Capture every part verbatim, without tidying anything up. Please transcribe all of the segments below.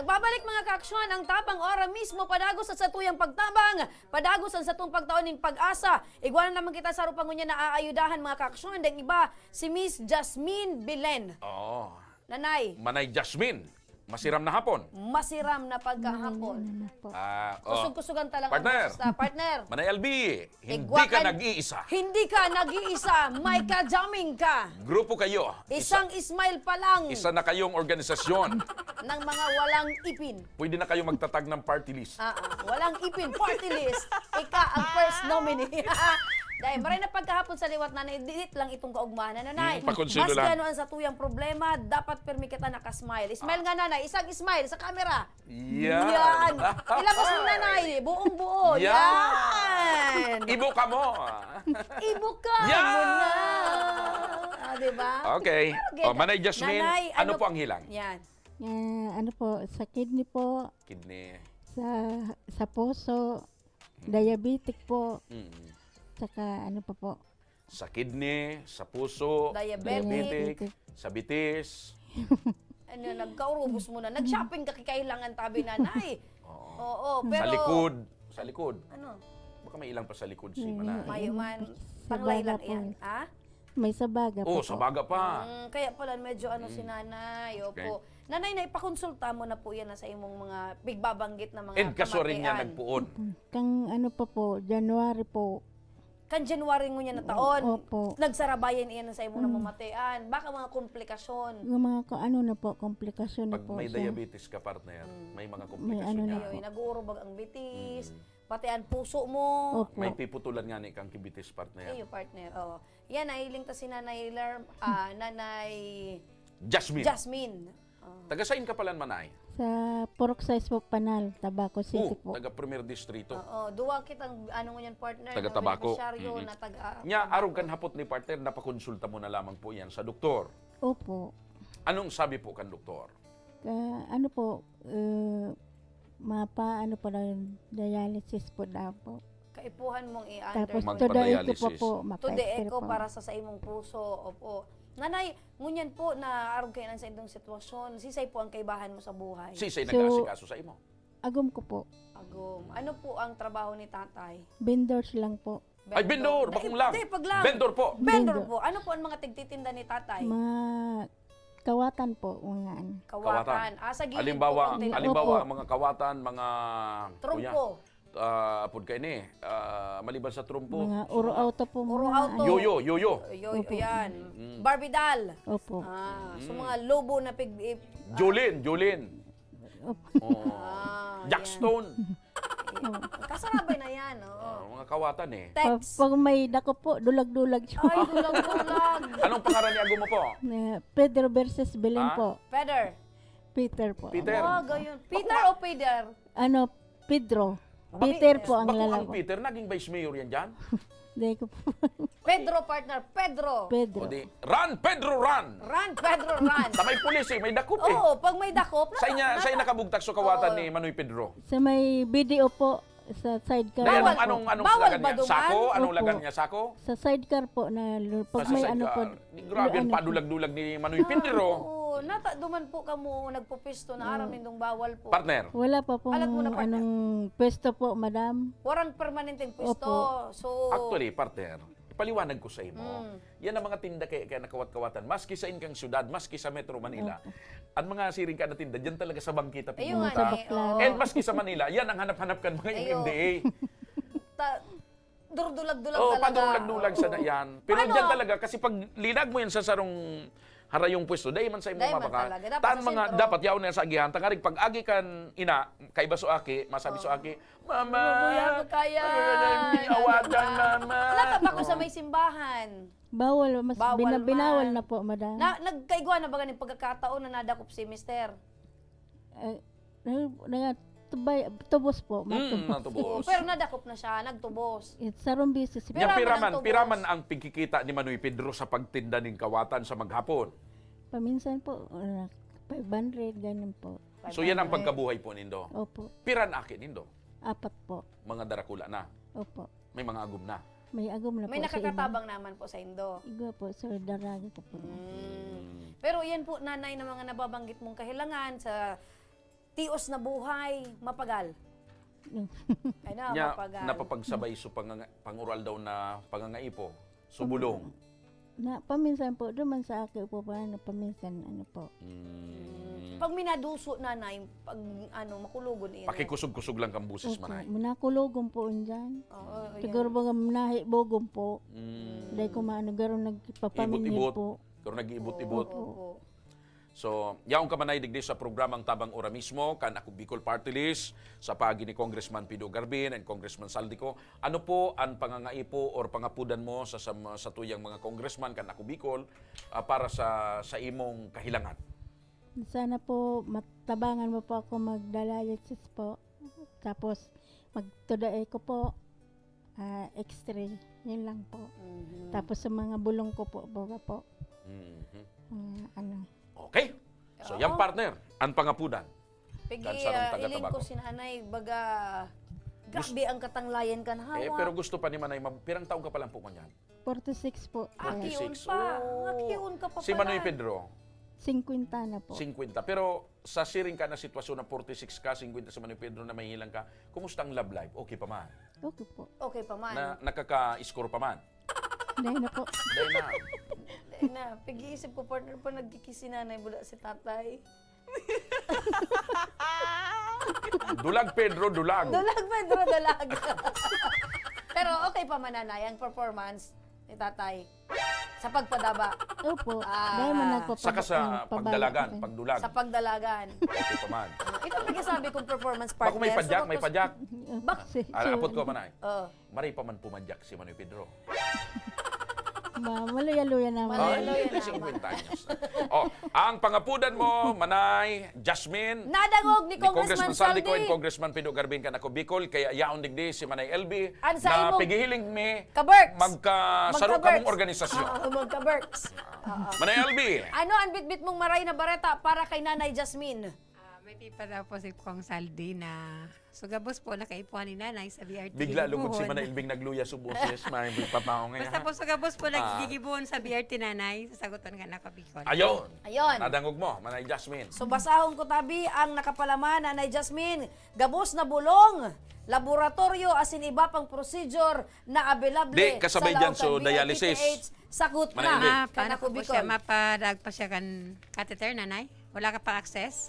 Babalik, mga kaaksyon, ang Tabang Ora mismo padagos sa satuyang pagtabang, padagos ang satong pagtao nin pag-asa. Igwa na naman kita sa rupang ngunyan na aayudahan, mga kaaksyon, dang iba si Miss Jasmine Belen. Oh. Nanay, Manay Jasmine, masiram na hapon. Masiram na pagkahapon. Ano na po? Ah, oh. Kusog-kusugan ta lang ang Partner. boses, ah, partner. Manay L B, hindi Igwa ka ka- nag-iisa. Hindi ka nag-iisa, may kajaming ka. Grupo kayo. Isang smile pa lang Isa na kayong organisasyon. ng mga walang ipin. Pwede na kayo magtatag ng party list. Ah, ah, walang ipin, party list. Ika ang first nominee. Dahil maray na pagkahapon sa liwat, nanay, dilit lang itong kaugmahan, nanay. Mm, pakonsuelo Maski lang. ano ang satuyang problema, dapat pirmi kita nakasmile. Smile nga, nanay. Isang smile sa camera. Yan. Yan. Ilabas mo, nanay. Buong buo. Yan. Yan. Ibo ka mo. Ibuka Yan. mo na. Ah, di ba? Okay. Okay. O, Manay Jasmine, Nanay, ano, ano po ang hilang? Yan. Ah, ano po, sa kidney po, Kidney. sa sa puso, diabetic po, Mm. saka ano pa po, Sa kidney, sa puso, Diabetic. diabetic, sa bitis. Ano, nagkaurubos mo na. Nag-shopping ka kay kailangan tabi, nanay. Oo. Oo, Sa pero... likod. Sa likod. Ano? Baka may ilang pa sa likod si Mm. Manay. Mayo man. Sa Tanglay baga lang po. Yan. Ha? May sa baga po. Oh, sa baga pa. Mm, kaya pala medyo ano si nanay. Opo. Okay. Nanay, naipakonsulta mo na po yan sa imong mga pigbabanggit na mga And kaswarin niya kamatian? Nagpuon. Kang ano pa po, January po. Kan January ngunyan na taon, Opo. nagsarabayan iyan sa imong Mm. namamatian. Baka mga komplikasyon. Yung mga ko ano na po, komplikasyon na Pag po may siya. Diabetes ka, partner, may mga May komplikasyon ano na. na Ayun, po. nag-uurubag ang bitis, Mm. pati ang puso mo. Opo. May piputulan nga ni kang kibitis, partner. Iyo, partner. Oh. Yan, nahiling ta si Nanay Ler, ah, Nanay Jasmine. Jasmine. Oh. Taga sain ka pala, Manay? Sa Purok Size po, Panal, Tabaco City Oh, po. Taga Primer Distrito. Oo, duwa kitang ano ngunyan, partner, Taga na Tabaco. beneficiaryo Mm-mm. na taga Nya, Tabaco. Arog kan hapot ni partner, napakonsulta mo na lamang po yan sa doktor. Opo. Anong sabi po kan doktor? Ka, ano po, uh, mapa, ano po na, dialysis po daw po. Kaipuhan mong i-under. Tapos Mag- to the echo Magpa-dialysis. po po, To the mapa-X-ray echo po. Para sa, sa imong puso. Opo. Nanay, ngunyan po na arog kayo sa indong sitwasyon, sisay po ang kaibahan mo sa buhay? Sisay So, nag-aasikaso sa imo? Agom ko po. Agom. Ano po ang trabaho ni tatay? Vendors lang po. Ay, vendor! Bakong lang! Hindi, pag lang. Vendor po! Vendor Vendor. po. Ano po ang mga tigtitinda ni tatay? Mga kawatan po, mga ano. Kawatan. Ah, sa gilid Halimbawa, po, konti lang. halimbawa, Opo. ang mga kawatan, mga... Trompo. Ah, apod kayo ni, ah, maliban sa trompo. Mga uro auto po. Uro mga auto. ano. Yoyo, yoyo. Yoyo, Opo. yan. Mm. Barbidal. Opo. Ah, so Mm. mga lobo na pig... eh, Jolin, Jolin. Opo. Oh. Ah, Jackstone. Kasarabay na yan, oo. Oh, mga kawatan eh. Pag, Text. Pag may dako po, dulag-dulag siya. Ay, dulag-dulag. Anong pangaran ni ago mo po? Na Pedro versus Belen Ah? po. Peter. Peter po. Peter. Oh, gayon. Peter o Peter? Ano, Pedro. Bakit? Peter po ang Bako ang lalaki. Peter, naging vice mayor yan dyan? Hindi ko po. Pedro, partner. Pedro. Pedro. O di, run, Pedro, run! Run, Pedro, run. Sa may pulis eh, may dakop eh. Oo, pag may dakop, Sa inya, nata- sa inya kabugtak so kawatan Oo. ni Manoy Pedro. Sa may B D O po, sa sidecar. Dahil Bawal. Anong, anong Bawal lagan ba niya? duman? Sako? Anong Opo. Lagan niya? Sako? Sa sidecar po na lu- pag Sa may ano po. sidecar. Di, grabe ano ang po. padulag-dulag ni Manoy Pedro. Oo, nata duman po kamo nagpupisto na aram nindong bawal po. Partner. Wala pa pong Alat mo na, partner. Anong pwesto po, madam. Warang permanenteng pwesto. Opo. So, Actually, partner, ipaliwanag ko sa imo. Mm. Yan ang mga tinda kaya, kaya nakawat-kawatan. Maski sa inkang syudad, maski sa Metro Manila, ang mga siring ka na tinda, dyan talaga sa bangkita Ayun nga pinunta. eh, oo. And maski sa Manila, yan ang hanap-hanap kan mga Ayun. M M D A. Ta- durdulag-dulag Oh, talaga. padurlag-dulag Oo. sana yan. Pero Paano? Dyan talaga, kasi pag linag mo yan sa sarong harayong pwesto, dahil man sa imong Dahil man mabakal. talaga. Dapat Tan sa mga, sentro. Dapat yaon na sa agihan. Tangarig pag-agi kan ina, kaiba so aki, masabi so Oo. Aki, Mama, Mabuya ko kaya. Awadan, mama. Nataba ko sa Oo. May simbahan. Bawal, mas Bawal bina- man. Binawal na po, madam. Na, nagkaigwa na ba ganing pagkakataon na nadakop si mister? Eh, nag- nagtubay, tubos po, Mm, matubos. natubos. Oo, pero nadakop na siya, nagtubos. It, sarong beses po. Pira Nya, man piraman, ang tubos? Piraman ang pigkikita ni Manoy Pedro sa pagtinda ning kawatan sa maghapon? Paminsan po, uh, five hundred, ganun po. So, yan ang Five hundred. Pagkabuhay po nindo. Opo, Piran aki nindo? Apat po. Mga darakula na. Opo. May mga agom na. May agom na May po sa iba. Nakakatabang naman po sa indo. Igo po, sir, daraga ko po. Mm. Pero yan po, nanay, na mga nababangit mong kahilangan sa Tios na buhay, mapagal. Ano, Nya, mapagal. Napapagsabay so panganga-, pangural daw na pangangaipo, so bulong. Na, paminsan po, duman sa aki po pa, ano, paminsan, ano po. Mm. Pag minaduso, nanay, pag, ano, makulogon iyan. Pakikusog-kusog lang kang busis, Opo, manay. Minakulogon po dyan. Oo, ayan. Siguro baga nahibogon po. Mm. Dahil ko maano, garo nagpapaminyo Ibot-ibot. po. Garo nag-iibot-ibot. Opo, opo. So, yaon ka manay digdi sa programang Tabang Ora Mismo, kan Ako Bicol Party List, sa paagi ni Congressman Pido Garbin and Congressman Saldico. Ano po an pangangaipo or pangapudan mo sa, sa, sa tuyang mga congressman kan Ako Bicol, ah, para sa, sa imong kahilangan? Sana po matabangan mo po ako magdialysis po. Tapos, magtuda ko po. Ah, X-ray, yun lang po. Mhm. Tapos sa mga bulong ko po, baga po. Mhm. Ah, ano. Okay. So, Oo. yan, partner, ang pangapudan. Pigi, Kan sarong ah, taga iling ko Tabaco. si nanay, baga, Gus- grabe ang katanglayan kan Eh, hawak. pero gusto pa ni Manay, mab-, pirang taon ka pa lang po kanyan? Forty-six po. Forty-six. Akion pa. Oh. Akion ka pa Si Manoy pala. Pedro? Singkwenta na po. Singkwenta. Pero sa siring ka na sitwasyon na forty-six ka, singkwenta si Manoy Pedro na mahihilang ka, kumusta ang love life? Okay pa man? Okay po. Okay pa man. Na, nakaka-score pa man? Dahil na po. Dahil na. Dahil na. Pag-iisip ko, partner, pa nagkikis si nanay, wala si tatay. Dulag, Pedro, dulag. Dulag, Pedro, dulag. Pero okay pa man, nanay, ang performance ni tatay sa pagpadaba. Opo. Ah. Dahil man nagpapag-, Saka sa ang pababa. pagdalagan, pagdulag. Sa pagdalagan. Okay pa man. Ah, ito ang nagsasabi kong performance Bako may partner. padyak, So, may tapos padyak. Bak- Si- Ah, si- apot ko, manay. Oh. Maray pa man pumadyak si Manoy Pedro. Ma-, maluya-luya naman. Maluya-luya Ay, naman. singkwenta anyos na. Oh, ang pangapudan mo, Manay Jasmine, Nadangog ni ni Congressman Congressman Saldico and Saldi. Congressman Pido Garbin kan Ako Bicol, kaya yaon digdi si Manay L B Ang sa na imong pigihiling mi kaberks. magkasaro Magkaberks. kamong organisasyon. Oo, magkaberks. Oo. Manay L B. Ano ang bitbit mong maray na bareta para kay Nanay Jasmine? Ah, may pipa daw po si Cong Saldi na, so, gabos po, nakaipuhan ni Nanay sa B R T Bigla lugod si Gigibuhon. Manay Elbing nagluya sa boses, may pagpataong ngayon, Basta ha? po, so, gabos po, Ah. naggigibuhon sa B R T, Nanay. Sasagutan ka na, Kabicol. Ayun. Ayun. Nadangog mo, Manay Jasmine. So, basahon ko, tabi, ang nakapalaman, Nanay Jasmine. Gabos na bulong, laboratoryo, asin iba pang procedure na available Di, kasabay sa dyan, laog so, kan dialysis. D I P T H. Sagot Manay na, Elbing. Ah, kan paano Ako po siya, Bicol. mapadag pa siya kan catheter, Nanay? Wala ka pang access?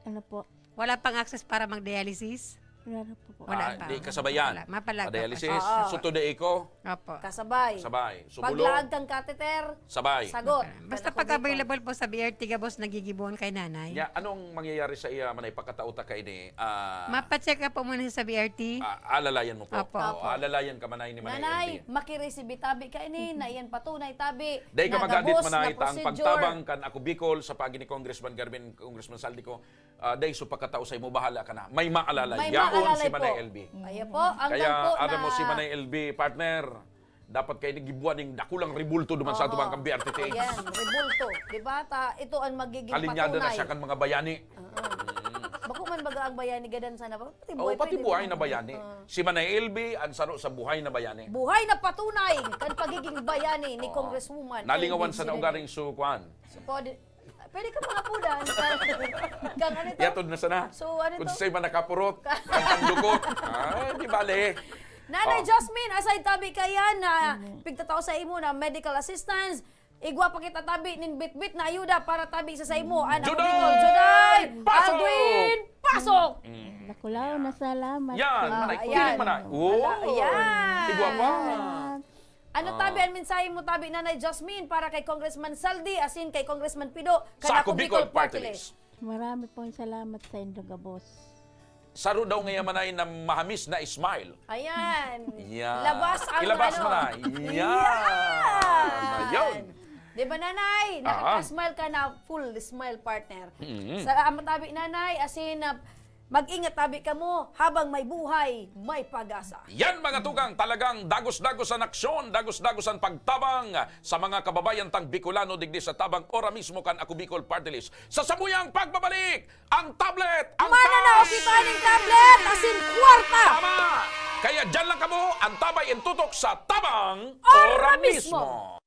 Ano po? Wala pang access para mag-dialysis? Wala na po po. Wala Ah, pa. di, kasabay yan. Wala. Mapalag pa Dialysis. siya. Oo. So, today ko? Opo. Kasabay. Sabay. So, Paglaag bulong? kang catheter, Sabay. Sagot. Basta Kan Ako pag Bicol. available po sa B R T, gabos nagigibuhon kay nanay. Ya, anong mangyayari sa iya, Manay, pagkatao ta kaini? Ah, Mapacheck up po muna sa B R T. ah, alalayan mo po. Opo. Oo, Opo. alalayan ka, Manay, ni Manay Nanay, L B. makiresibi tabi kaini, na iyan patunay tabi, Dahil ka na magadit, gabos Manay, na tang procedure. pagtabang kan Ako Bicol sa paagi ni Congressman Garbin, Congressman Saldico, ah, dahil sa pagkatao sa imo, bahala ka na. May maalalay. May Yaon maalalay si Manay po. L B. Ayan po, ang Kaya, lang po aram mo, na si Manay L B, partner, dapat kayo nagibuan ng dakulang rebulto duman sa Oo. atubang kang B R T T H. Ayan, rebulto. Di ba? Ta, ito ang magiging Alinyado na patunay. siya kan mga bayani. Oo. Mm. Bako man baga ang bayani, gadan sana ba? Pati Oo, buhay, pati pwede buhay naman. na bayani. Oo. Si Manay L B, ang saro sa buhay na bayani. Buhay na patunay kan pagiging bayani ni Oo. Congresswoman Nalingawan L B sa Sirene. naugaring su-, kuan. So, pwede, pwede ka mga pudan. Kang, kang ano ito? Yatod na sana. So, ano Kung to? sa'yo man nakapurot, Ka- ang dukot. Ah, di bale. Nanay Oh. Jasmine, aside tabi kayan na Mm. pigtatao sa imo na medical assistance, igwa pa kita tabi nin bitbit na ayuda para tabi sa saimo. An Ako Juday Bicol, Juday Pasok! Aldwin Pasok! Mm. Dakulaw na salamat Yan, po. Manay, Ah, feeling ayan. man na. Wala, Oh! ayan. Igwa pa. Salamat. Ano Ah. tabi ang mensahe mo tabi, Nanay Jasmine, para kay Congressman Saldi, asin kay Congressman Pido, Sa kan Ako Ako Bicol Bicol Party Party List. List? Marami pong salamat sa indo gabos. Saro daw ngayon, Manay, na mahamis na smile. Ayan. Yan. Labas ang Ilabas ano. mo na. Yan. Yan. Ayun. Di ba, Nanay? Ah. Nakaka-smile ka na, full smile, partner. Mm. Salamat tabi, Nanay. Asin, ah, mag-ingat tabi kamo. Habang may buhay, may pag-asa. Yan, mga tugang, talagang dagos-dagos an aksyon, dagos-dagos an pagtabang sa mga kababayan tang Bicolano digdi sa tabang ora mismo kan Ako Bicol Party List. Sa samuyang pagbabalik, ang tablet, ang Mananaw tablet! kita ning tablet, asin kwarta! Tama! Kaya dyan lang kamo, ang tabay in tutok sa tabang Ora ora mismo. mismo.